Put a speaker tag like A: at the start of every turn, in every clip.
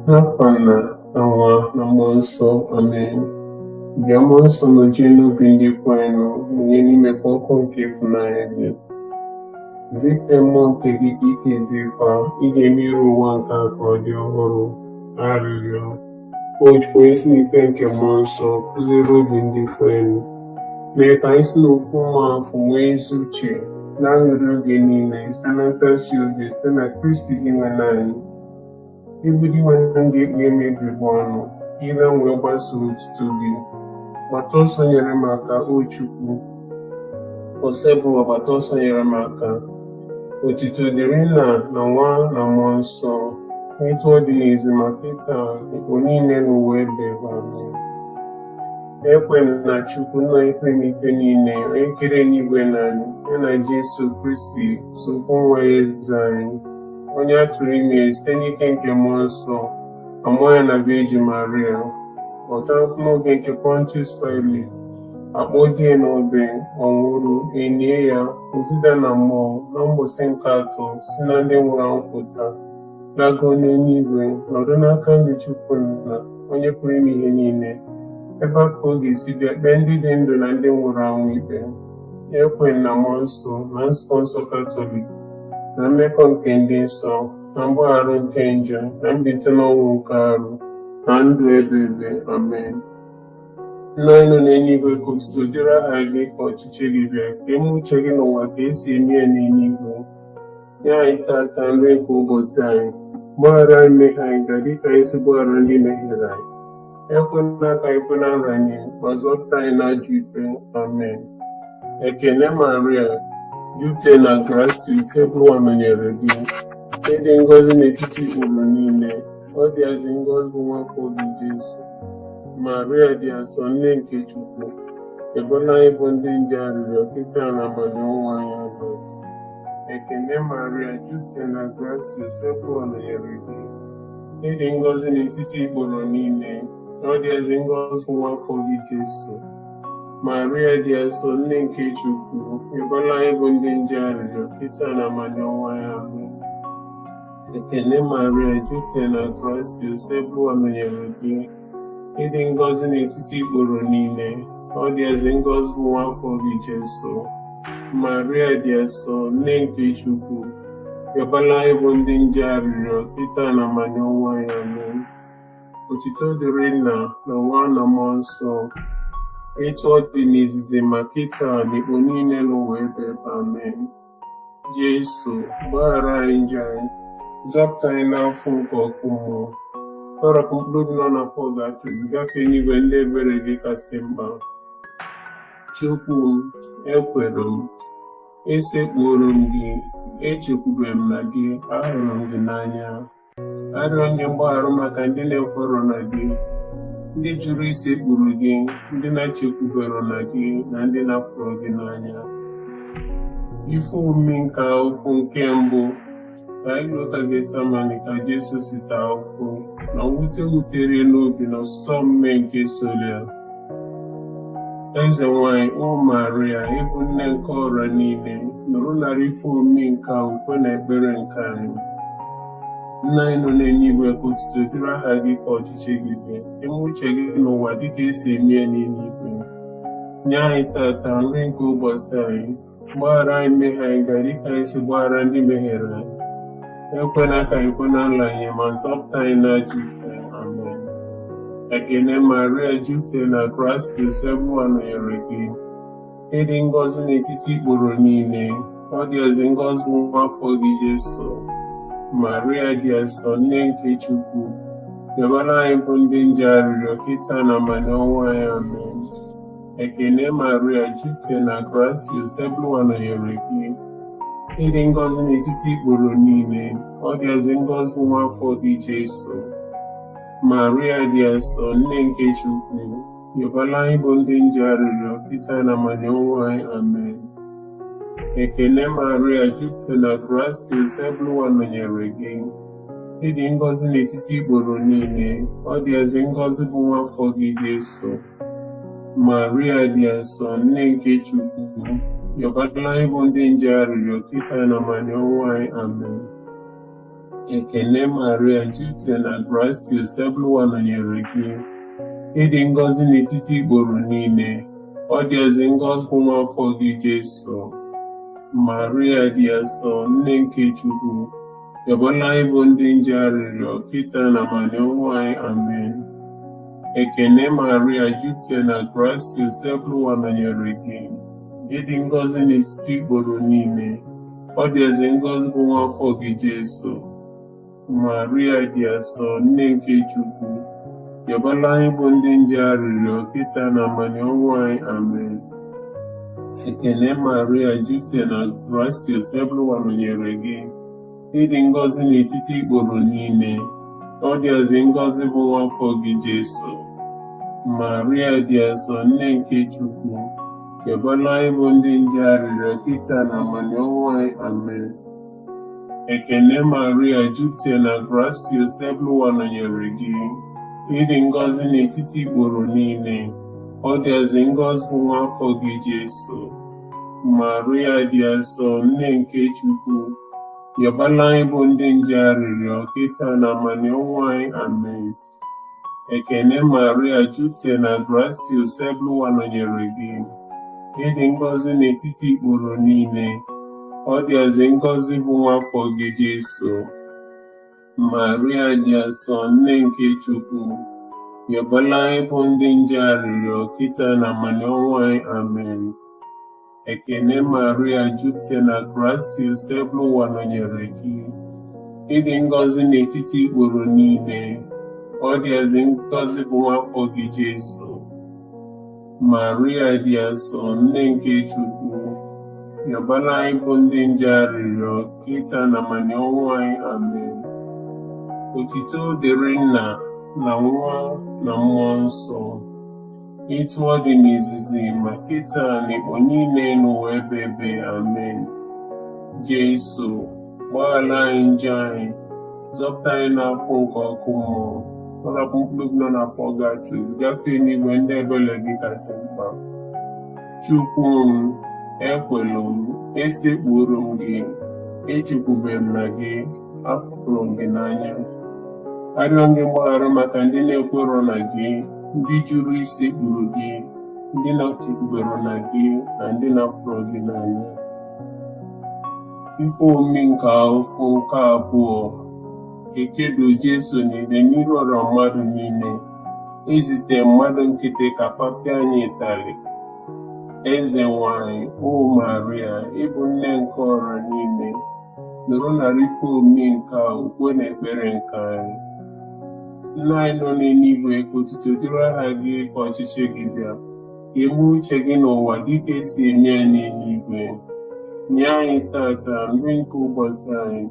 A: N'afa Nna na Nwa na Mmụọ Nsọ, amen. Bịa Mmụọ Nsọ nọjie n'obi ndị kwenụ, mụnye n'ime kwa ọkụ nke ịfụnanya gị. Zipụ mmụọ nke gị ka ikezie fa, ị ga-eme iru ụwa nke a ka ọ dị ọhụrụ. Arịrịọ. O Chukwu, onye si n'ife nke Mmụọ Nsọ kụziere obi ndị kwenụ, mee ka anyị si n'ofu mmụọ afọ nwee ezi uche na aṅụrị oge niile site na ntasi obi site na Kristi Dinwenụ anyị. Ịbụ Dinwenụ ga-ekpughe m egbugbere ọnụ, ire m wee gbasoo otuto gị. Gbata ọsọ nyere m aka, o Chukwu. Osebụwa, gbata ọsọ nyere m aka. Otuto dịrị Nna na Nwa na Mmụọ Nsọ, etu ọ dị n'izu ma kịta igbo niile n'ụwa ebe ebe. Amen. Ekwe m na Chukwu Nna pụrụ ime ife niile, onye kere eluigwe na ala, ya na Jesu Kristi, sokwa nwa ya eze anyị, onye a tụrụ ime site n'ike nke Mmụọ Nsọ, amụọ ya na Virgin Maria, ọta ahụhụ n'oge nke Pontius Pilate, akpọjie n'obe, ọ nwụrụ, enie ya, ozida na mmụọ, na mbọsị nke atọ, si na ndị nwụrụ anwụ pụta, lago n'eluigwe, nọdụ n'aka nri Chukwu Nna, onye pụrụ ime ihe niile, ebe afọ ọ ga-esi bịa kpee ndị dị ndụ na ndị nwụrụ anwụ ikpe. Ekwe na Mmụọ Nsọ na Nzukọ Nsọ Katọlik na mmekọ nke ndị nsọ na mgbaghara nke njọ na mbilite n'ọnwụ nke arụ na ndụ ebe ebe. Amen. Nna anyị nọ n'eluigwe, ka otuto dịrị aha gị, ka ọchịchị gị bịa, ka eme uche gị n'ụwa ka esi eme ya n'eluigwe. Nye anyị tata nri nke ụbọchị anyị. Gbaghara anyị mmehie anyị ga dịka anyị si gbaghara ndị mehiere anyị. Ekwela ka anyị kwe na nranye, ma zọpụta anyị n'ajọ ife. Amen. Ekene Maria, jupụta na gratia, Osebụwa nọnyere gị. Ịdị ngọzi n'etiti ikporo niile, ọ dịazị ngọzi bụ nwafọ gị Jesu. Maria dị asọ, nne nke Chukwu, ebola anyị bụ ndị nje arịrịọ kịta na abalị ọnwa anyị. Amen. Ekene Maria, jupụta na gratia, Osebụwa nọnyere gị. Ịdị ngọzi n'etiti ikporo niile, ọ dịazị ngọzi bụ nwafọ gị Jesu. Maria dị asọ, nne nke Chukwu, ebola anyị bụ ndị nje arịrịọ kịta na abalị ọnwa ya. Amen. Ekene Maria, jupụta na gratia, Osebụwa nọnyere gị. Ịdị ngọzi n'etiti ikporo niile, ọ dịazị ngọzi bụ nwafọ gị Jesu. Maria dị asọ, nne nke Chukwu, ebola anyị bụ ndị nje arịrịọ kịta na abalị ọnwa ya. Amen. Otuto dịrị Nna na Nwa na Mmụọ Nsọ, etu ọ dị n'izizi ma kịta na igbo niile n'ụwa ebe ebe. Amen. Jesu, gbaghara anyị njọ anyị, zọpụta anyị n'afọ nke ọkụ mmụọ, tọrapụ mkpụrụ obi nọ na pọgatri, gafee n'igwe ndị ebere gị kasị mkpa. Chukwu m, ekwere m, esekpuoro m gị, echekwube m na gị, ahụrụ m gị n'anya. Arịọ m gị mgbaghara maka ndị na-ekwerọ na gị, ndị jụrụ isekpuru gị, ndị na-echekwubero na gị, na ndị na-afụrụ gị n'anya. Ife omimi nke ahụhụ nke mbụ, ka anyị lụta Getsemani ka Jesu si taa ahụhụ na mwute wutere n'obi na ọsụsọ mme nke soro ya. Eze nwanyị, o Maria, ịbụ nne nke ọra niile, nụrụ narị ife omimi nke a ukwe na ekpere nke anyị. Nna anyị nọ n'eluigwe, ka otuto dịrị aha gị, ka ọchịchị gị bịa, eme uche gị n'ụwa dịka esi eme ya n'eluigwe. Nye anyị tata nri nke ụbọchị anyị. Gbaghara anyị mmehie anyị ga dịka anyị si gbaghara ndị mehiere anyị. Ekwela ka anyị kwe na nranye, ma zọpụta anyị n'ajọ ife. Amen. Ekene Maria, jupụta na gratia, Osebụwa nọnyere gị. Ịdị ngọzi n'etiti ikporo niile, ọ dịazị ngọzi bụ nwafọ gị Jesu. Maria dị asọ, nne nke Chukwu, rịọbara anyị bụ ndị nje arịrịọ kịta na abalị ọnwụ anyị. Amen. Ekene Maria, jupụta na gratia, Osebụwa nọnyere gị. Ịdị ngọzi n'etiti ikporo niile, ọ dịazị ngọzi bụ nwafọ gị Jesu. Maria dị asọ, nne nke Chukwu, rịọbara anyị bụ ndị nje arịrịọ kịta na abalị ọnwụ anyị. Amen. Ekene Maria, jupụta na gratia, Osebụwa nọnyere gị. Ịdị ngọzi n'etiti ikporo niile, ọ dịazị ngọzi bụ nwafọ gị Jesu. Maria dị asọ, nne nke Chukwu, rịọbara anyị bụ ndị nje arịrịọ kịta na abalị ọnwụ anyị. Amen. Ekene Maria, jupụtara na gratia, Osebụrụwa nọnyere gị. Ị dị ngọzi n'etiti ikporo niile, ọ dịazị ngọzi bụ nwa afọ gị Jesu. Maria dị asọ, nne nke Chukwu, yọbara anyị bụ ndị njọ arịrịọ, kịta na abalị ọnwụ anyị. Amen. Ekene Maria, jupụtara na gratia, Osebụrụwa nọnyere gị. Ị dị ngọzi n'etiti ikporo niile, ọ dịazị ngọzi bụ nwa afọ gị Jesu. Maria dị asọ, nne nke Chukwu, yọbara anyị bụ ndị njọ arịrịọ, kịta na abalị ọnwụ anyị. Amen. Ekene Maria, jupụtara na gratia, Osebụrụwa nọnyere gị. Ị dị ngọzi n'etiti ikporo niile, ọ dịazị ngọzi bụ nwa afọ gị Jesu. Maria dị asọ, nne nke Chukwu, yọbara anyị bụ ndị njọ arịrịọ, kịta na abalị ọnwụ anyị. Amen. Ekene Maria, jupụtara na gratia, Osebụrụwa nọnyere gị. Ị dị ngọzi n'etiti ikporo niile, ọ dịazị ngọzi bụ nwa afọ gị Jesu. Maria dị asọ, nne nke Chukwu, yọbara anyị bụ ndị njọ arịrịọ, kịta na abalị ọnwụ anyị. Amen. Ekene Maria, jupụtara na gratia, Osebụrụwa nọnyere gị. Ị dị ngọzi n'etiti ikporo niile, ọ dịazị ngọzi bụ nwa afọ gị Jesu. Maria dị asọ, nne nke Chukwu, yọbara anyị bụ ndị njọ arịrịọ, kịta na abalị ọnwụ anyị. Amen. Ekene Maria, jupụtara na gratia, Osebụrụwa nọnyere gị. Ị dị ngọzi n'etiti ikporo niile, ọ dịazị ngọzi bụ nwa afọ gị Jesu. Maria dị asọ, nne nke Chukwu, yọbara anyị bụ ndị njọ arịrịọ, kịta na abalị ọnwụ anyị. Amen. Otito dịrị Nna na Nwa na Mmụọ Nsọ, etu ọ dị n'izizi ma kịta na igbo niile n'ụwa ebe ebe. Amen. Jesu, gbaghara anyị njọ anyị, zọpụta anyị n'afọ nke ọkụ mmụọ, tọrapụ mkpụrụ obi nọ na pọgatrị, gafee n'igwe ndị ebere gị kasị mkpa. Chukwu m, ekwelu m, esekpuoro m gị, echekwube m na gị, afụrụ m gị n'anya. Arịọ m gị mgbaghara maka ndị na-ekwerọ na gị, ndị jụrụ isekpuru gị, ndị na-echekwubere na gị, na ndị na-afụrụ gị n'anya. Ife omimi nke ahụfụ nke abụọ, ekedo Jesu niile n'iru ọra mmadụ niile, ezite mmadụ nkịtị ka fa pịa anyị ịtalị. Eze nwanyị, O Maria, ịbụ nne nke ọra niile, nụrụ nara ife omimi nke a ukwe na ekpere nke anyị. Nna anyị nọ n'eluigwe, ka otuto dịrị aha gị, ka ọchịchị gị bịa, ka e mee uche gị n'ụwa dịka esi eme ya n'eluigwe. Nye anyị tata nri nke ụbọchị anyị.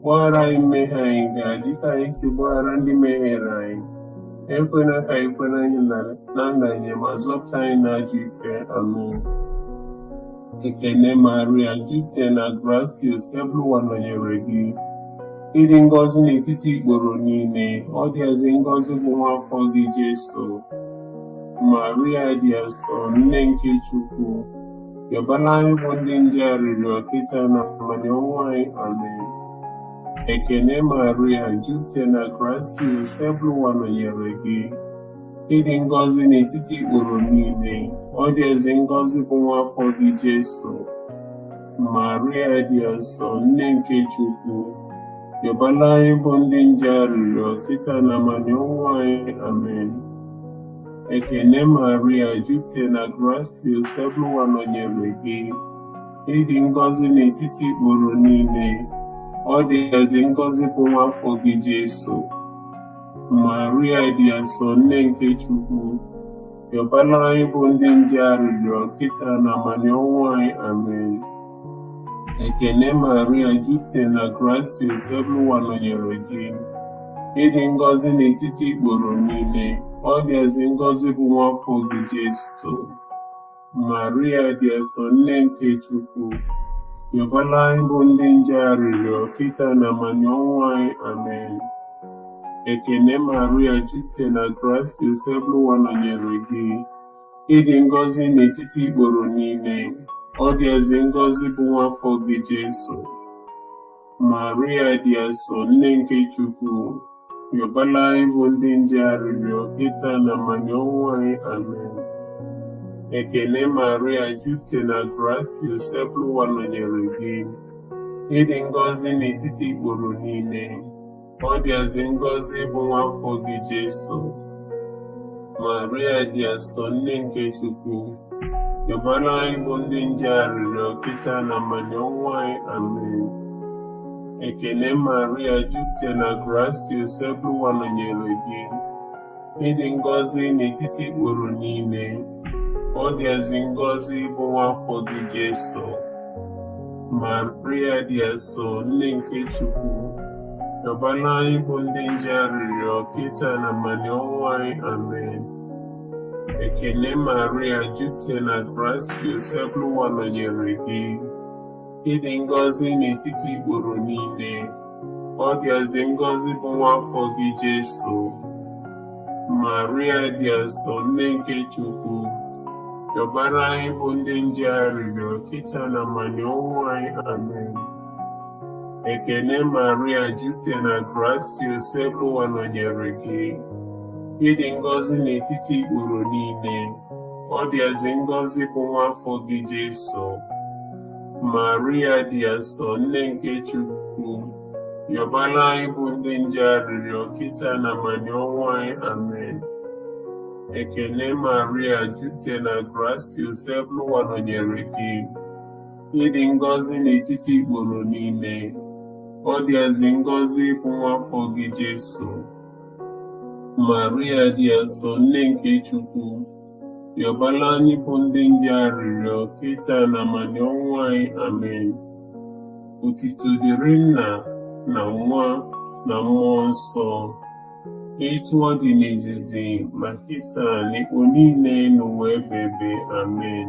A: Gbaghara anyị mmehie anyị ga dịka anyị si gbaghara ndị mehiere anyị. Ekwela ka anyị kwere anyị na nranye, ma zọpụta anyị n'ajọ ife. Amen. Ekene Maria, jupụtara na gratia, Osebụrụwa nọnyere gị. Ị dị ngọzi n'etiti ikporo niile, ọ dịazị ngọzi bụ nwa afọ gị Jesu. Maria dị asọ, nne nke Chukwu, yọbara anyị bụ ndị njọ arịrịọ, kịta na abalị ọnwụ anyị. Amen. Ekene Maria, jupụtara na gratia, Osebụrụwa nọnyere gị. Ị dị ngọzi n'etiti ikporo niile, ọ dịazị ngọzi bụ nwa afọ gị Jesu. Maria dị asọ, nne nke Chukwu, yọbara anyị bụ ndị njọ arịrịọ, kịta na abalị ọnwụ anyị. Amen. Ekene Maria, jupụtara na gratia, Osebụrụwa nọnyere gị. Ị dị ngọzi n'etiti ikporo niile, ọ dịazị ngọzi bụ nwa afọ gị Jesu. Maria dị asọ, nne nke Chukwu, yọbara anyị bụ ndị njọ arịrịọ, kịta na abalị ọnwụ anyị. Amen. Ekene Maria, jupụtara na gratia, Osebụrụwa nọnyere gị. Ị dị ngọzi n'etiti ikporo niile, ọ dịazị ngọzi bụ nwa afọ gị Jesu. Maria dị asọ, nne nke Chukwu, yọbara anyị bụ ndị njọ arịrịọ, kịta na abalị ọnwụ anyị. Amen. Ekene Maria, jupụtara na gratia, Osebụrụwa nọnyere gị. Ị dị ngọzi n'etiti ikporo niile, ọ dịazị ngọzi bụ nwa afọ gị Jesu. Maria dị asọ, nne nke Chukwu, yọbara anyị bụ ndị nje arịrịọ kịta na manya ọnwụ anyị. Amen. Ekene Maria, jupụta na gratia, Osebụrụwa nọnyere gị. Ịdị ngọzi n'etiti ikporo niile, ọ dịazị ngọzi bụ nwa afọ gị Jesu. Maria dị asọ, nne nke Chukwu, yọbara anyị bụ ndị nje arịrịọ kịta na manya ọnwụ anyị. Amen. Ekene Maria, jupụta na gratia, Osebụrụwa nọnyere gị. Ịdị ngọzi n'etiti ikporo niile, ọ dịazị ngọzi bụ nwa afọ gị Jesu. Maria dị asọ, nne nke Chukwu, yọbara anyị bụ ndị nje arịrịọ kịta na manya ọnwụ anyị. Amen. Ekene Maria, jupụta na gratia, Osebụrụwa nọnyere gị. Ịdị ngọzi n'etiti ikporo niile, ọ dịazị ngọzi bụ nwa afọ gị Jesu. Maria dị asọ, nne nke Chukwu, yọbara anyị bụ ndị nje arịrịọ kịta na manya ọnwụ anyị. Amen. Ekene Maria, jupụta na gratia, Osebụrụwa nọnyere gị. Ịdị ngọzi n'etiti ikporo niile, ọ dịazị ngọzi bụ nwa afọ gị Jesu. Maria dị asọ, nne nke Chukwu, yọbara anyị bụ ndị nje arịrịọ kịta na manya ọnwụ anyị. Amen. Ekene Maria, jupụta na gratia, Osebụrụwa nọnyere gị. Ịdị ngọzi n'etiti ikporo niile, ọ dịazị ngọzi bụ nwa afọ gị Jesu. Maria dị asọ, nne nke Chukwu, yọbara anyị bụ ndị nje arịrịọ kịta na manya ọnwụ anyị. Amen. Otito dịrị Nna na Nwa na Mmụọ Nsọ, etu ọ dị n'izizi ma kịta na ikpo niile n'ụwa ebebe. Amen.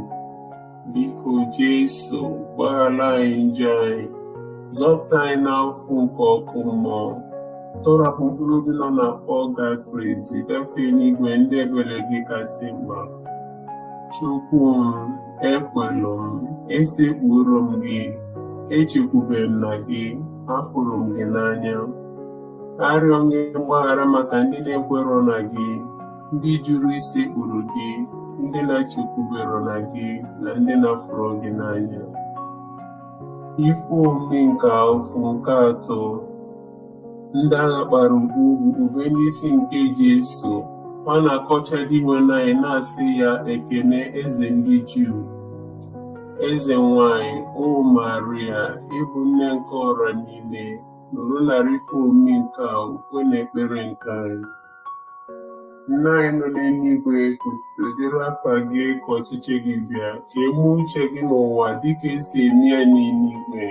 A: Biko Jesu, gbaghara anyị njọ anyị, zọpụta anyị n'afọ nke ọkụ mmụọ, tọrapụ mkpụrụ obi nọ na pọgatrị, zigafee n'igwe ndị ebere gị kasị mkpa. Chukwu m, ekwelụ m, esekpuoro m gị, echekwube m na gị, afụrụ m gị n'anya. Arịọ m gị mgbaghara maka ndị na-ekwerọ na gị, ndị jụrụ isekpuru gị, ndị na-echekwubero na gị, na ndị na-afụrọ gị n'anya. Ife omimi nke afọ nke atọ, ndị agha kpara ugwu ube n'isi nke Jesu, fa na-akọcha Dinwenụ anyị na-asị ya ekene eze ndị Juu. Eze nwanyị, o Maria, ịbụ nne nke ọra niile, nụrụ narị ife omimi nke a ukwe na ekpere nke anyị. Nna anyị nọ n'eluigwe, ka otuto dịrị afa gị, ka ọchịchị gị bịa, ka e mee uche gị n'ụwa dịka esi eme ya n'eluigwe.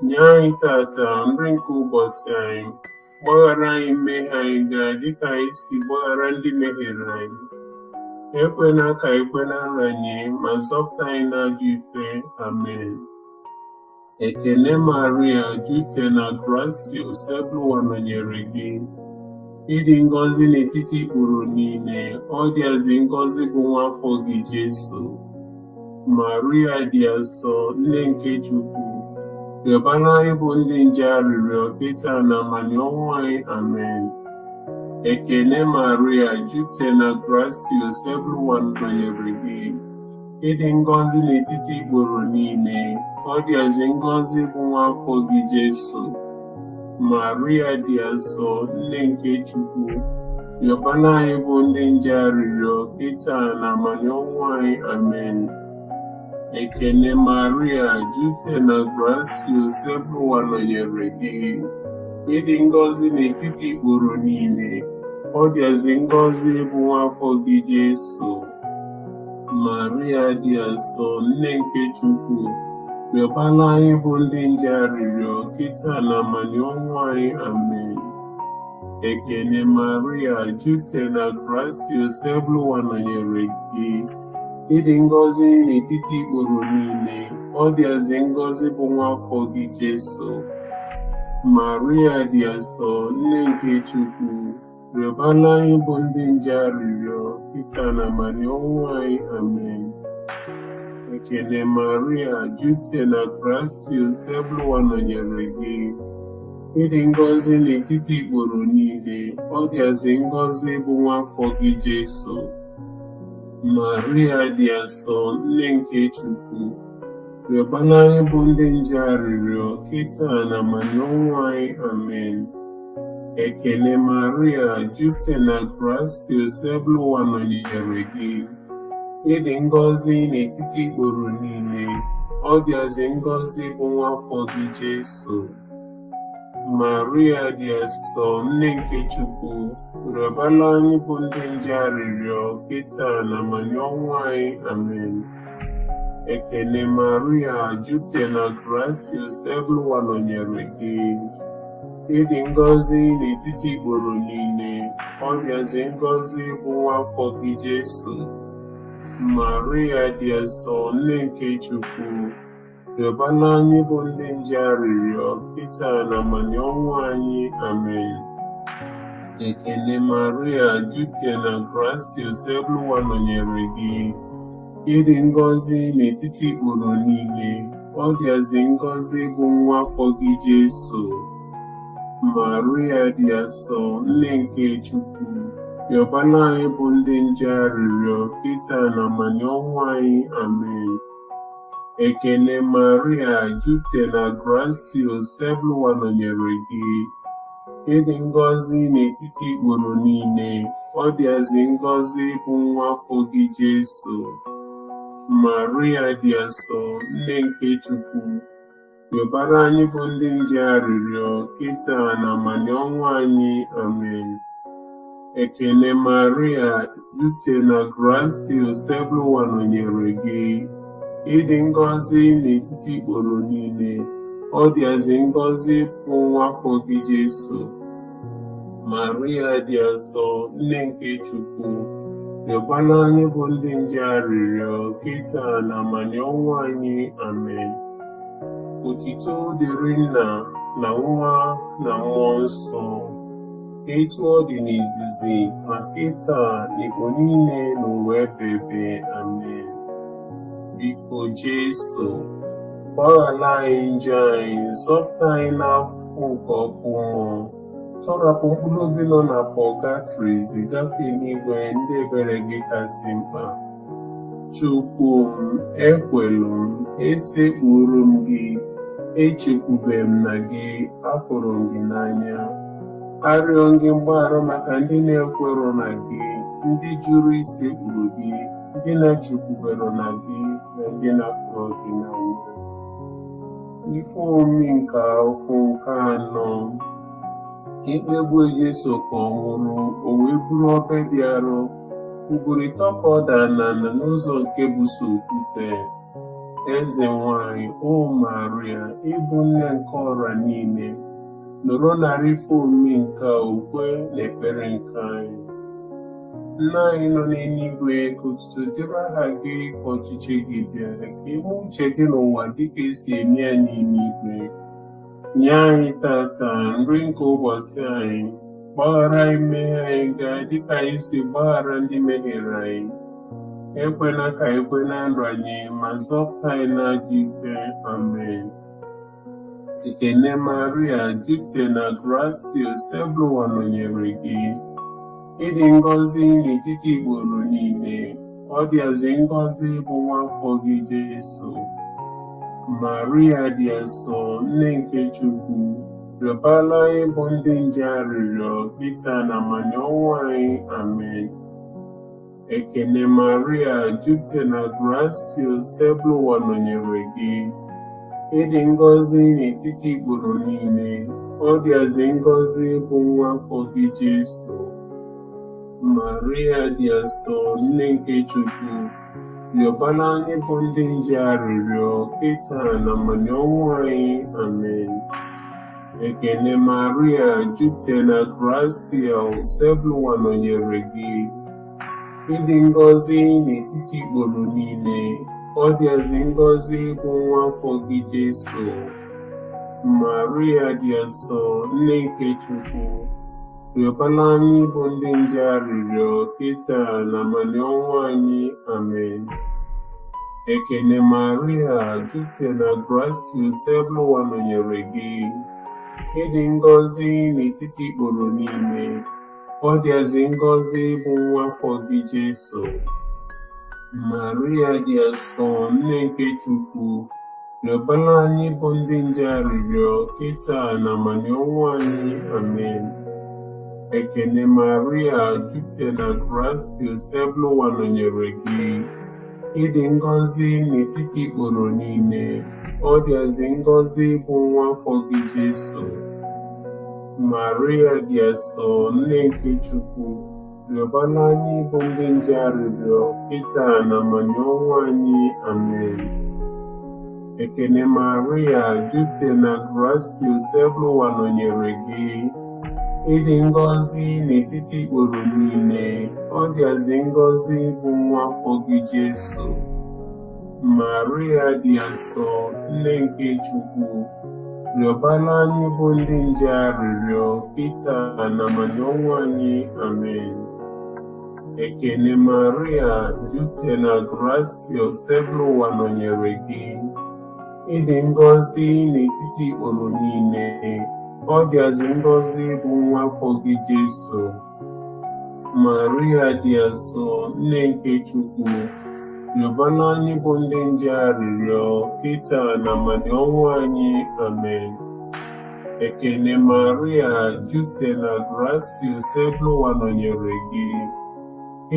A: Nye anyị tata nri nke ụbọchị anyị. Gbaghara anyị mmehie anyị gaa dịka anyị si gbaghara ndị mehiere anyị. Ekwela ka anyị kwe na nranye, ma zọpụta anyị n'ajọ ife. Amen. Ekene Maria, jupụta na gratia, Osebụrụwa nọnyere gị. Ịdị ngọzi n'etiti ikporo niile, ọ dịazị ngọzi bụ nwa afọ gị Jesu. Maria dị asọ, nne nke Chukwu, rịọbara anyị bụ ndị nje arịrịọ kịta na abalị ọnwụ anyị. Amen. Ekene Maria, jupụta na gratia, Osebụrụwa nọnyere gị. Ịdị ngọzi n'etiti ikporo niile, ọ dịazị ngọzi bụ nwa afọ gị Jesu. Maria dị asọ, nne nke Chukwu, rịọbara anyị bụ ndị nje arịrịọ kịta na abalị ọnwụ anyị. Amen. Ekene Maria, jupụta na gratia, Osebụrụwa nọnyere gị. Ịdị ngọzi n'etiti ikporo niile, ọ dịazị ngọzi bụ nwa afọ gị Jesu. Maria dị asọ, nne nke Chukwu, rịọbara anyị bụ ndị nje arịrịọ kịta na abalị ọnwụ anyị. Amen. Ekene Maria, jupụta na gratia, Osebụrụwa nọnyere gị. Ịdị ngọzi n'etiti ikporo niile, ọ dịazị ngọzi bụ nwa afọ gị Jesu. Maria dị asọ, nne nke Chukwu, rịọbara anyị bụ ndị nje arịrịọ kịta na abalị ọnwụ anyị. Amen. Ekele Maria, jupụtara na gratia Osebụrụwa nọnyere gị. Ị dị ngọzi n'etiti ikporo niile, ọ dịazị ngọzi bụ nwa afọ gị Jesu. Maria dị asọ, nne nke Chukwu, rịọbara anyị bụ ndị njọ arịrịọ, kịta na manye ọnwụ anyị. Amen. Ekele Maria, jupụtara na gratia Osebụrụwa nọnyere gị. Ị dị ngọzi n'etiti ikporo niile, ọ dịazị ngọzi bụ nwa afọ gị Jesu. Maria dị asọ, nne nke Chukwu, rịọbara anyị bụ ndị njọ arịrịọ, kịta na manye ọnwụ anyị. Amen. Ekele Maria, jupụtara na gratia Osebụrụwa nọnyere gị. Ị dị ngọzi n'etiti ikporo niile, ọ dịazị ngọzi bụ nwa afọ gị Jesu. Maria dị asọ, nne nke Chukwu, rịọbara anyị bụ ndị njọ arịrịọ, kịta na manye ọnwụ anyị. Amen. Ekele Maria, jupụtara na gratia Osebụrụwa nọnyere gị. Ị dị ngọzi n'etiti ikporo niile, ọ dịazị ngọzi bụ nwa afọ gị Jesu. Maria dị asọ, nne nke Chukwu, rịọbara anyị bụ ndị njọ arịrịọ, kịta na manye ọnwụ anyị. Amen. Ekele Maria, jupụtara na gratia Osebụrụwa nọnyere gị. Ị dị ngọzi n'etiti ikporo niile, ọ dịazị ngọzi bụ nwa afọ gị Jesu. Maria dị asọ, nne nke Chukwu, rịọbara anyị bụ ndị njọ arịrịọ, kịta na manye ọnwụ anyị. Amen. Ekele Maria, jupụtara na gratia Osebụrụwa nọnyere gị. Ị dị ngọzi n'etiti ikporo niile, ọ dịazị ngọzi bụ nwa afọ gị Jesu. Maria dị asọ, nne nke Chukwu, rịọbara anyị bụ ndị njọ arịrịọ, kịta na manye ọnwụ anyị. Amen. Otito dịrị Nna na Nwa na Mmụọ Nsọ, etu ọ dị n'izizi ma kịta na igbo niile n'ụwa ebebe. Amen. Biko Jesu, gbaghara anyị njọ anyị, zọpụta anyị n'afọ nke ọkụ mmụọ, tọrapụ mkpụrụ obi nọ na pọgatrị, zigafe n'igwe ndị ebere gị kasị mkpa. Chukwu m, ekwelu m, esekpuru m gị, echekwube m na gị, afụrụ m gị n'anya. Arịọ m gị mgbaghara maka ndị na-ekwerọ na gị, ndị jụrụ isekpuru gị, ndị na-echekwubero na gị, na ndị na-afụrọ gị n'anya. Ife omimi nke afọ nke anọ, ikpegbuo Jesu ka ọ nwụrụ, o wee buru obe dị arọ. Ugboro ịtọ ka ọ dara n'ala n'ụzọ nke bụ so okwute. Eze nwanyị, o Maria, ịbụ nne nke ọra niile, nụrụ narị ife omimi nke a ukwe na ekpere nke anyị. Nna anyị nọ n'eluigwe, ka otuto dịrị aha gị, ka ọchịchị gị bịa, ka ime uche gị n'ụwa dịka esi eme ya n'eluigwe. Nye anyị tata nri nke ụbọchị anyị, gbaghara anyị mmehie anyị gaa dịka anyị si gbaghara ndị mehiere anyị. Ekwela ka anyị kwe na nranye, ma zọpụta anyị n'ajọ ife. Amen. Ekele Maria, jupụtara na gratia Osebụrụwa nọnyere gị. Ị dị ngọzi n'etiti ikporo niile, ọ dịazị ngọzi bụ nwa afọ gị Jesu. Maria dị asọ, nne nke Chukwu, rịọbara anyị bụ ndị njọ arịrịọ, kịta na manye ọnwụ anyị. Amen. Ekele Maria, jupụtara na gratia Osebụrụwa nọnyere gị. Ị dị ngọzi n'etiti ikporo niile, ọ dịazị ngọzi bụ nwa afọ gị Jesu. Maria dị asọ, nne nke Chukwu, rịọbara anyị bụ ndị njọ arịrịọ, kịta na manye ọnwụ anyị. Amen. Ekele Maria, jupụtara na gratia Osebụrụwa nọnyere gị. Ị dị ngọzi n'etiti ikporo niile, ọ dịazị ngọzi bụ nwa afọ gị Jesu. Maria dị asọ, nne nke Chukwu, rịọbara anyị bụ ndị njọ arịrịọ, kịta na abalị ọnwụ anyị. Amen. Ekene Maria, jupụtara na gratia Osebụrụwa nọnyere gị. Ị dị ngọzi n'etiti ikporo niile, ọ dịazị ngọzi bụ nwa afọ gị Jesu. Maria dị asọ, nne nke Chukwu, rịọbara anyị bụ ndị nje arịrịọ kịta na amani ọnwụ anyị. Amen. Ekene Maria, jupụtara na gratia Osebụrụwa nọnyere gị. Ị dị ngọzi n'etiti ikporo niile, ọ dịazị ngọzi bụ nwa afọ gị Jesu. Maria dị asọ, nne nke Chukwu, rịọbara anyị bụ ndị nje arịrịọ kịta na amani ọnwụ anyị. Amen. Ekene Maria, jupụtara na gratia Osebụrụwa nọnyere gị. Ị dị ngọzi n'etiti ikporo niile, ọ dịazị ngọzi bụ nwa afọ gị Jesu. Maria dị asọ, nne nke Chukwu, rịọbara anyị bụ ndị nje arịrịọ kịta na amani ọnwụ anyị. Amen. Ekene Maria, jupụtara na gratia Osebụrụwa nọnyere gị. Ị dị ngọzi n'etiti ikporo niile, ọ dịazị ngọzi bụ nwa afọ gị Jesu. Maria dị asọ, nne nke Chukwu, rịọbara anyị bụ ndị nje arịrịọ kịta na amani ọnwụ anyị. Amen. Ekene Maria, jupụtara na gratia Osebụrụwa nọnyere gị.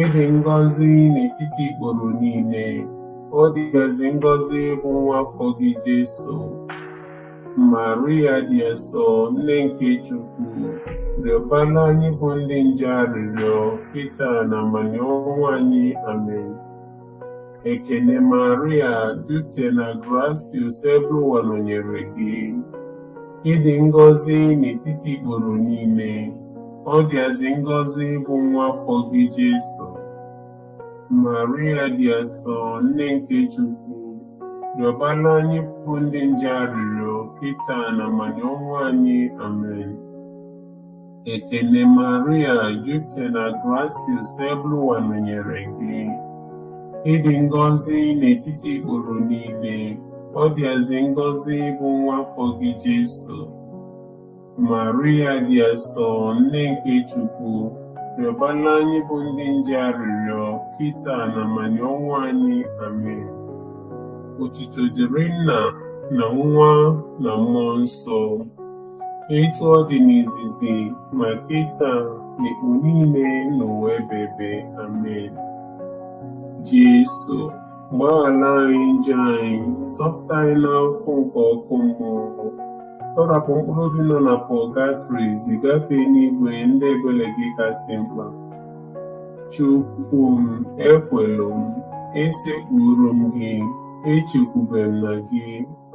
A: Ị dị ngọzi n'etiti ikporo niile, ọ dịazị ngọzi bụ nwa afọ gị Jesu. Maria dị asọ, nne nke Chukwu, rịọbara anyị bụ ndị nje arịrịọ kịta na amani ọnwụ anyị. Amen. Ekene Maria, jupụtara na gratia Osebụrụwa nọnyere gị. Ị dị ngọzi n'etiti ikporo niile, ọ dịazị ngọzi bụ nwa afọ gị Jesu. Maria dị asọ, nne nke Chukwu, rịọbara anyị bụ ndị nje arịrịọ kịta na amani ọnwụ anyị. Amen. Ekene Maria, jupụtara na gratia Osebụrụwa nọnyere gị. Ị dị ngọzi n'etiti ikporo niile, ọ dịazị ngọzi bụ nwa afọ gị Jesu. Maria dị asọ, nne nke Chukwu, rịọbara anyị bụ ndị nje arịrịọ kịta na amani ọnwụ anyị. Amen. Otuto dịrị Nna na Nwa na Mmụọ Nsọ, etu ọ dị n'izizi ma kịta na ekpo niile n'ụwa ebebe. Amen. Jesu, gbaghara anyị njọ anyị, zọpụta anyị n'afọ nke ọkụ mmụọ, tọrapụ mkpụrụ obi nọ na pọgatrị, zigafe n'igwe ndị ebere gị kasị mkpa. Chukwu m, ekwelu m, esekpuru m gị, echekwube m na gị,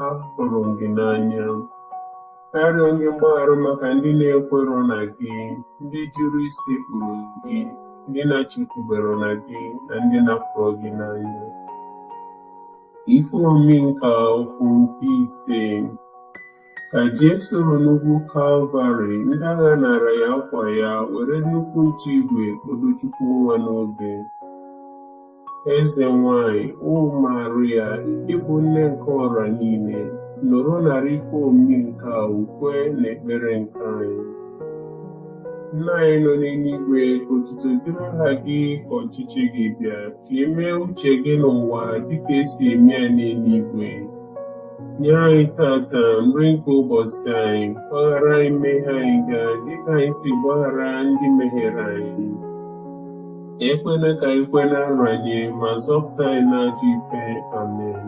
A: ahụrụ m gị n'anya. Arịọ gị mgbaghara maka ndị na-ekwerọ na gị, ndị jụrụ isekpuru gị, ndị na-achekwubero na gị, na ndị na-afụrọ gị n'anya. Ife omimi nke ofu nke ise. Ka Jesu ruru n'ugwu Kalvarị, ndị agha nara ya akwa ya, were nnukwu ntu igwe kpodo Chukwu nwa n'obe. Eze nwanyị, O Maria, ị bụ nne nke ọra niile, nụrụ nara ife omimi nke a ukwe na ekpere nke anyị. Nna anyị nọ n'eluigwe, ka otuto dịrị aha gị, ka ọchịchị gị bịa, ka e mee uche gị n'ụwa dịka esi eme ya n'eluigwe. Nye anyị tata nri nke ụbọchị anyị, gbaghara anyị mmehie anyị ga dịka anyị si gbaghara ndị mehiere anyị. Ekwela ka anyị kwe na nranye, ma zọpụta anyị n'ajọ ife. Amen.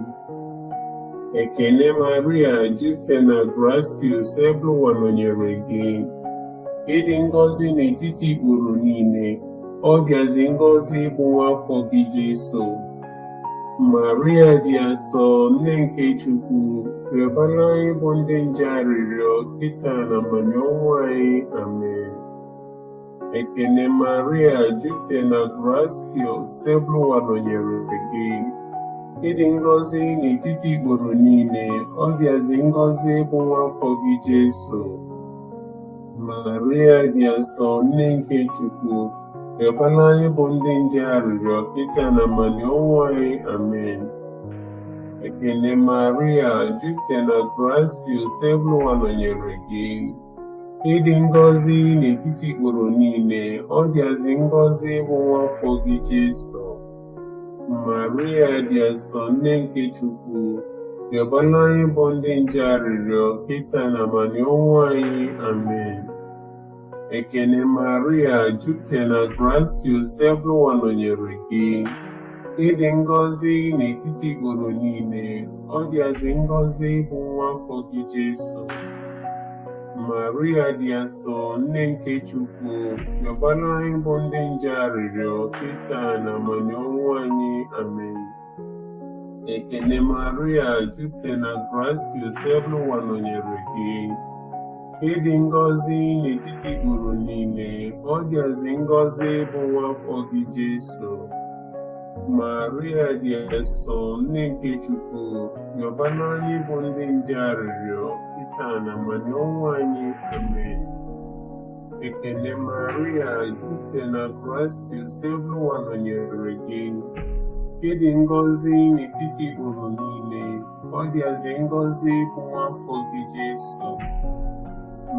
A: Ekene Maria, jupụtara na gratia Osebụrụwa nọnyere gị. Ị dị ngọzi n'etiti ikporo niile, ọ dịazị ngọzi bụ nwa afọ gị Jesu. Maria dị asọ, nne nke Chukwu, rịọbara anyị bụ ndị nje arịrịọ kịta na amani ọnwụ anyị. Amen. Ekene Maria, jupụtara na gratia Osebụrụwa nọnyere gị. Ị dị ngọzi n'etiti ikporo niile, ọ dịazị ngọzi bụ nwa afọ gị Jesu. Maria dị asọ, nne nke Chukwu, rịọbara anyị bụ ndị nje arịrịọ kịta na amani ọnwụ anyị. Amen. Ekene Maria, jupụtara na gratia Osebụrụwa nọnyere gị. Ị dị ngọzi n'etiti ikporo niile, ọ dịazị ngọzi bụ nwa afọ gị Jesu. Maria dị asọ, nne nke Chukwu, rịọbara anyị bụ ndị njọ arịrịọ, kịta na abalị ọnwụ anyị. Amen. Ekene Maria, jupụtara na gratia Osebụrụwa nọnyere gị. Ị dị ngọzi n'etiti ikporo niile, ọ dịazị ngọzi bụ nwa afọ gị Jesu. Maria dị asọ, nne nke Chukwu, rịọbara anyị bụ ndị njọ arịrịọ, kịta na abalị ọnwụ anyị. Amen. Ekene Maria, jupụtara na gratia Osebụrụwa nọnyere gị. Ị dị ngọzi n'etiti ikporo niile, ọ dịazị ngọzi bụ nwa afọ gị Jesu. Maria dị asọ, nne nke Chukwu, rịọbara anyị bụ ndị njọ arịrịọ, kịta na abalị ọnwụ anyị. Amen. Ekene Maria, jupụtara na gratia Osebụrụwa nọnyere gị. Ị dị ngọzi n'etiti ikporo niile, ọ dịazị ngọzi bụ nwa afọ gị Jesu.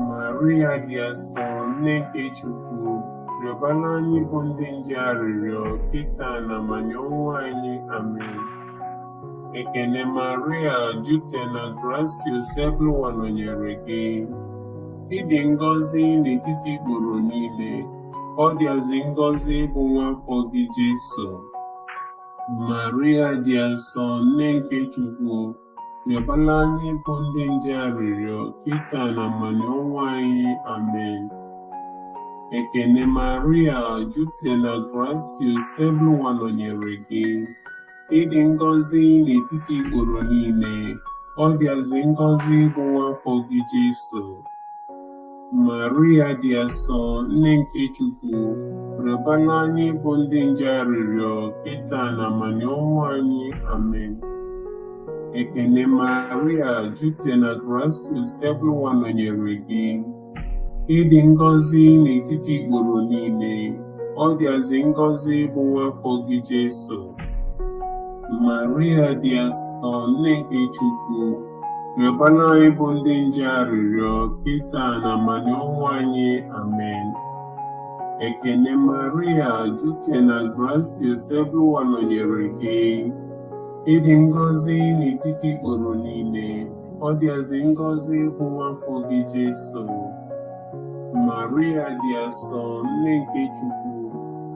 A: Maria dị asọ, nne nke Chukwu, rịọbara anyị bụ ndị njọ arịrịọ, kịta na abalị ọnwụ anyị. Amen. Ekene Maria, jupụtara na gratia Osebụrụwa nọnyere gị. Ị dị ngọzi n'etiti ikporo niile, ọ dịazị ngọzi bụ nwa afọ gị Jesu. Maria dị asọ, nne nke Chukwu, rịọbara anyị bụ ndị njọ arịrịọ, kịta na abalị ọnwụ anyị. Amen. Ekene Maria, jupụtara na gratia Osebụrụwa nọnyere gị. Ị dị ngọzi n'etiti ikporo niile, ọ dịazị ngọzi bụ nwa afọ gị Jesu. Maria dị asọ, nne nke Chukwu, rịọbara anyị bụ ndị njọ arịrịọ, kịta na abalị ọnwụ anyị. Amen. Ekene Maria, jupụtara na gratia Osebụrụwa nọnyere gị. Ị dị ngọzi n'etiti ikporo niile, ọ dịazị ngọzi bụ nwa afọ gị Jesu. Maria dị asọ, nne nke Chukwu, rịọbara anyị bụ ndị njọ arịrịọ, kịta na abalị ọnwụ anyị. Amen. Ekene Maria, jupụtara na gratia Osebụrụwa nọnyere gị. Ị dị ngọzi n'etiti ikporo niile, ọ dịazị ngọzi bụ nwa afọ gị Jesu. Maria dị asọ, nne nke Chukwu,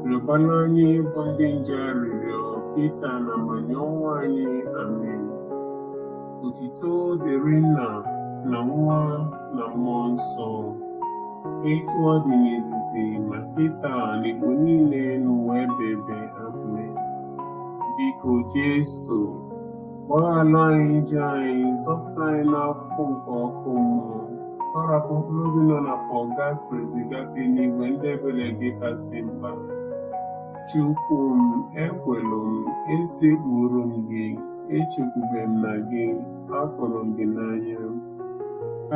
A: rịọbara anyị bụ ndị njọ arịrịọ, kịta na abalị ọnwụ anyị. Amen. Otito dịrị Nna na Nwa na Mmụọ Nsọ, etu ọ dị n'izizi ma kịta na igbo niile n'ụwa ebe ebe. Amen. Biko Jesu, gbaghara anyị njọ anyị, zọpụta anyị n'afụfụ nke ọkụ mmụọ, tọrapụ mkpụrụ obi nọ na pọgatrị zigafe n'igwe ndị ebere gị kasị mkpa. Chukwu m, ekwelu m, esekpuru m gị, echekwube m na gị, afụrụ m gị n'anya.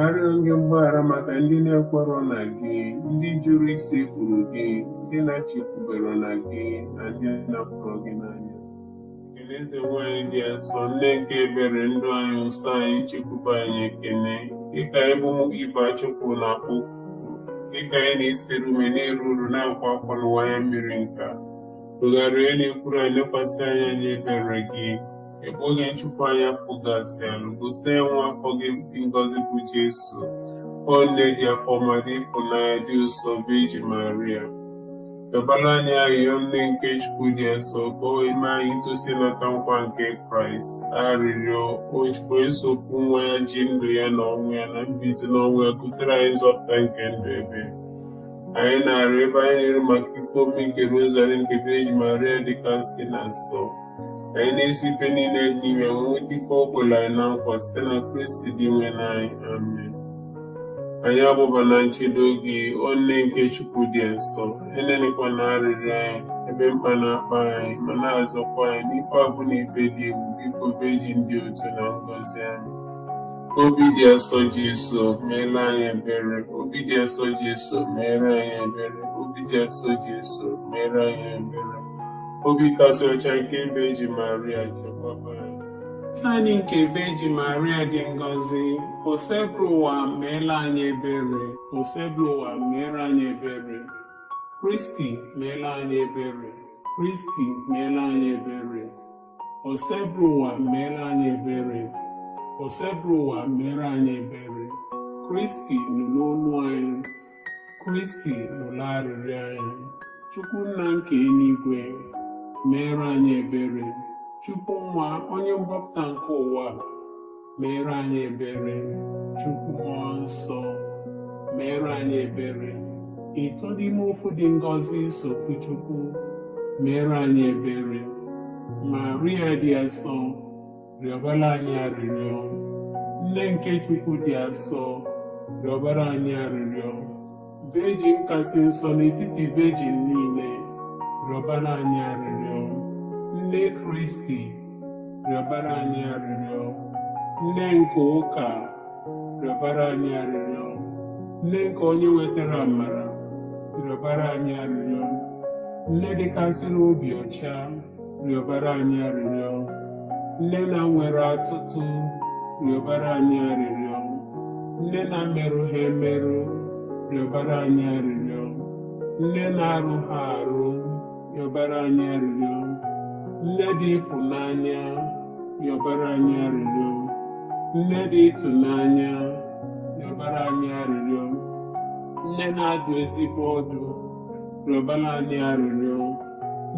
A: Arịọ m gị mgbaghara maka ndị na-ekwerọ na gị, ndị jụrụ isekpuru gị, ndị na-achekwubere na gị, na ndị napụrụ gị n'anya. Ekele eze nwanyị dị asọ, nne nke ebere, ndụ anyị, ụsọ anyị, nchekwube anyị, ekene. Dịka anyị bụ ụmụ Ife Achukwu na-akpọ, dịka anyị na-esitere ume na-eru uru na-akwa akwa n'ụwa anya mmiri nka, tụgharịa na-ekwuru anyị, lekwasị anya n'ebere gị. Ebe oge nchụpụ anyị afọ gasị alụ, gosi ya nwa afọ gị dị ngọzi bụ Jesu. O nne dị afọ ma dị ịfụnanya dị ụsọ, Virgin Maria. Rịọbara anyị arịrịọ, nne nke Chukwu dị nsọ, ka o wee mee anyị itosi ịnata nkwa nke Kraịst. Arịrịọ o Chukwu esokwu nwa ya ji ndụ ya na ọnwụ ya na mbilite n'ọnwụ ya kutere anyị nzọpụta nke ndụ ebe. Anyị na-arịọ ebe anyị na-eru maka ife omume nke Rosary nke Virgin Maria dị kasị na nsọ. Anyị na-esi ife niile dị n'ime nweta ife o kwere anyị na nkwa site na Kristi dị nwe anyị. Amen. Anyị agbaba na nchedo gị, o nne nke Chukwu dị nsọ, enenekwana arịrịọ anyị ebe mkpa na-akpa anyị, ma na-azọkwa anyị n'ife abụ na ife dị egwu. Biko Virgin dị otu na ngọzi anyị. Obi dị asọ Jesu, meere anyị ebere. Obi dị asọ Jesu, meere anyị ebere. Obi dị asọ Jesu, meere anyị ebere. Obi kasị ọcha nke Virgin Maria, chekwaba anyị. Litani nke Vejin Maria dị ngọzi, Osebụrụwa meela anyị ebere, Osebụrụwa meere anyị ebere. Kristi meela anyị ebere, Kristi meela anyị ebere. Osebụrụwa meela anyị ebere, Osebụrụwa meere anyị ebere. Kristi nụrụ olu anyị, Kristi nụrụ arịrịọ anyị. Chukwu nna nke eluigwe, meere anyị ebere. Chukwu nwa onye mgbapụta nke ụwa, meere anyị ebere. Chukwu mmụọ nsọ, meere anyị ebere. Ịtọ n'ime ofu dị ngọzi so ofu Chukwu, meere anyị ebere. Maria dị asọ, rịọbara anyị arịrịọ. Nne nke Chukwu dị asọ, rịọbara anyị arịrịọ. Vejin kasị nsọ n'etiti vejin niile, rịọbara anyị arịrịọ. Nne Kristi, rịọbara anyị arịrịọ. Nne nke ụka, rịọbara anyị arịrịọ. Nne nke onye wetara amara, rịọbara anyị arịrịọ. Nne dịkasịrị obi ọcha, rịọbara anyị arịrịọ. Nne na nwere atụtụ, rịọbara anyị arịrịọ. Nne na-merụghị emerụ, rịọbara anyị arịrịọ. Nne na-arụghị arụ, rịọbara anyị arịrịọ. Nne dị ịfụnanya, rịọbara anyị arịrịọ. Nne dị ịtụnanya, rịọbara anyị arịrịọ. Nne na-adụ ezigbo ọdụ, rịọbara anyị arịrịọ.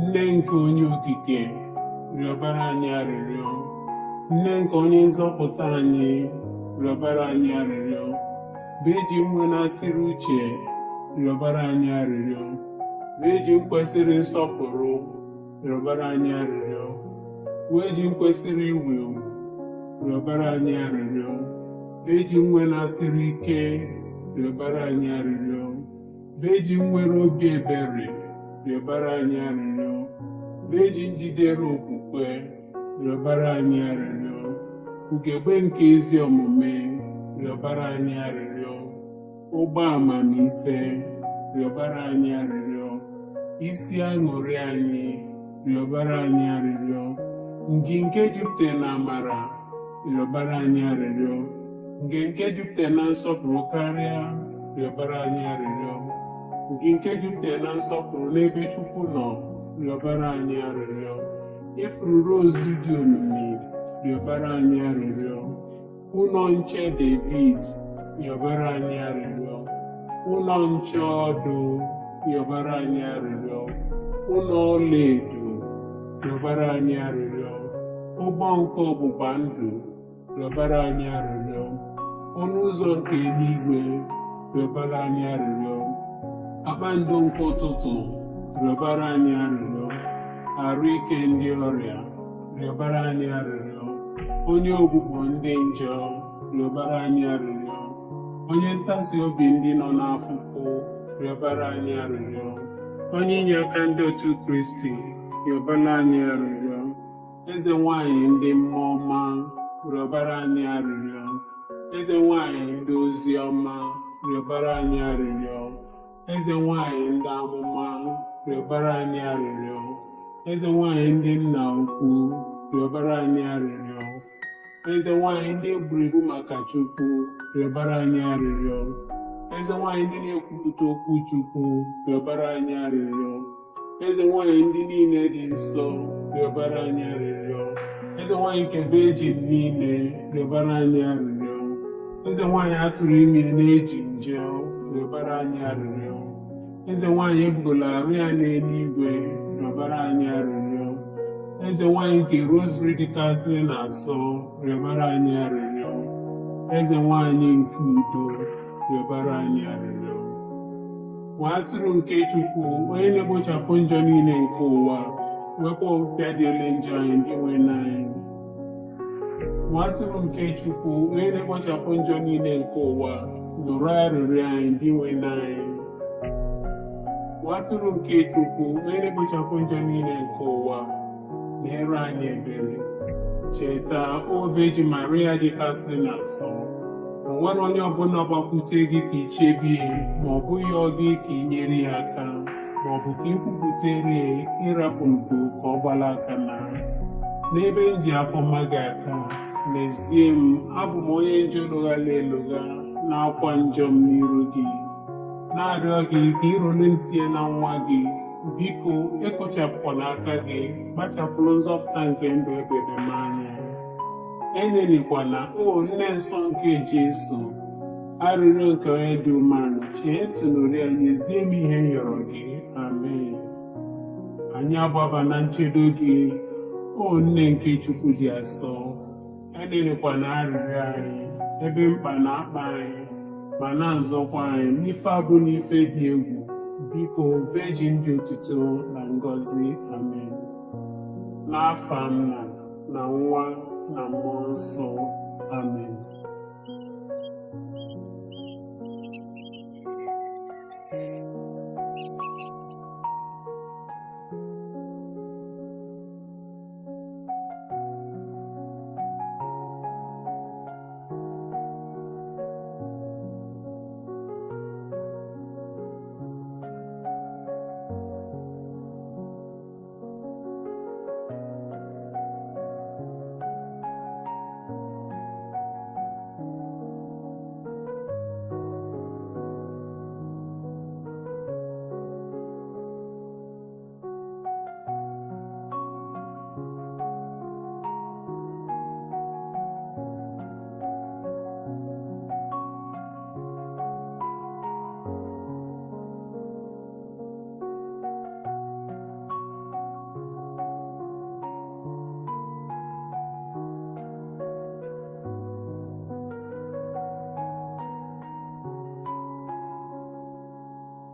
A: Nne nke onye okike, rịọbara anyị arịrịọ. Nne nke onye nzọpụta anyị, rịọbara anyị arịrịọ. Virgin nwenasịrị uche, rịọbara anyị arịrịọ. Virgin kwesịrị nsọpụrụ, rịọbara anyị arịrịọ. Virgin kwesịrị iwu ewu, rịọbara anyị arịrịọ. Virgin nwenasịrị ike, rịọbara anyị arịrịọ. Virgin nwere obi ebere, rịọbara anyị arịrịọ. Virgin jidere okwukwe, rịọbara anyị arịrịọ. Ugegbe nke ezi omume, rịọbara anyị arịrịọ. Ụgbọ amamife, rịọbara anyị arịrịọ. Isi aṅụrị anyị, rịọbara anyị arịrịọ. Ngị nke jupụtara na amara, rịọbara anyị arịrịọ. Ngị nke jupụtara na nsọpụrụ karịa, rịọbara anyị arịrịọ. Ngị nke jupụtara na nsọpụrụ n'ebe Chukwu nọ, rịọbara anyị arịrịọ. Ifuru rozu dị omimi, rịọbara anyị arịrịọ. Ụlọ nche David, rịọbara anyị arịrịọ. Ụlọ nche ọdụ, rịọbara anyị arịrịọ. Ụlọ ọlaedo, rịọbara anyị arịrịọ. Ụgbọ nke ọgbụgba ndụ, rịọbara anyị arịrịọ. Ọnụ ụzọ nke eluigwe, rịọbara anyị arịrịọ. Kpakpando nke ụtụtụ, rịọbara anyị arịrịọ. Arụ ike ndị ọrịa, rịọbara anyị arịrịọ. Onye ogbugbo ndị njọ, rịọbara anyị arịrịọ. Onye ntasi obi ndị nọ n'afụfụ, rịọbara anyị arịrịọ. Onye inyeaka ndị otu Kristi, rịọbara anyị arịrịọ. Eze nwanyị ndị mmụọ ọma, rịọbara anyị arịrịọ. Eze nwanyị ndị ozi ọma, rịọbara anyị arịrịọ. Eze nwanyị ndị amụma, rịọbara anyị arịrịọ. Eze nwanyị ndị nna ukwu, rịọbara anyị arịrịọ. Eze nwanyị ndị egburu egbu maka Chukwu, rịọbara anyị arịrịọ. Eze nwanyị ndị na-ekwupụta okwu Chukwu, rịọbara anyị arịrịọ. Eze nwanyị ndị niile dị nsọ, rịọbara anyị arịrịọ. Eze nwanyị nke Virgin niile, rịọbara anyị arịrịọ. Eze nwanyị atụrụ ime na-eji nje, rịọbara anyị arịrịọ. Eze nwanyị ebugola arụ ya n'eluigwe, rịọbara anyị arịrịọ. Eze nwanyị nke Rosary dịkasịrị na asọ, rịọbara anyị arịrịọ. Eze nwanyị nke udo, rịọbara anyị arịrịọ. Nwa atụrụ nke Chukwu, onye na-ekpochapụ njọ niile nke ụwa, wepụ ọpịpịa dị ole njọ anyị ndị nwe anyị. Nwa atụrụ nke Chukwu, onye na-ekpochapụ njọ niile nke ụwa, nụrụ arịrịọ anyị ndị nwe anyị. Nwa atụrụ nke Chukwu, onye na-ekpochapụ njọ niile nke ụwa, meere anyị ebere. Cheta, O Virgin Maria dịkasịrị na nsọ, o nwere onye ọbụla gbakwute gị ka i chebe ma ọ bụghị ọ gị ka ị nyere ya aka, ma ọ bụ ka ị kwupụtere ịrapụ ndo ka ọ gbala aka na. N'ebe m ji afọma gị aka, n'ezie m, abụ m onye njọ lụghara elugha na-akwa njọ m n'iru gị, na-arịọ gị ka irolu ntinye na nwa gị. Biko, ekpochapụkwala aka gị, kpachapụrụ nzọpụta nke ndụ ebebe m anya. Elelikwana, o nne nsọ nke Jesu, arịrịọ nke onye dị umeala, chee ntị ya, nyezie m ihe m yọrọ gị. Amen. Anyị agbaba na nchedo gị, o nne nke Chukwu dị asọ. Elelikwana arịrịọ anyị, ebe mkpa na-akpa anyị, ma na-azọkwa anyị n'ife abụ na ife dị egwu. Biko, Virgin dị otuto na ngọzi. Amen. N'afa Nna na Nwa na Mmụọ Nsọ. Amen.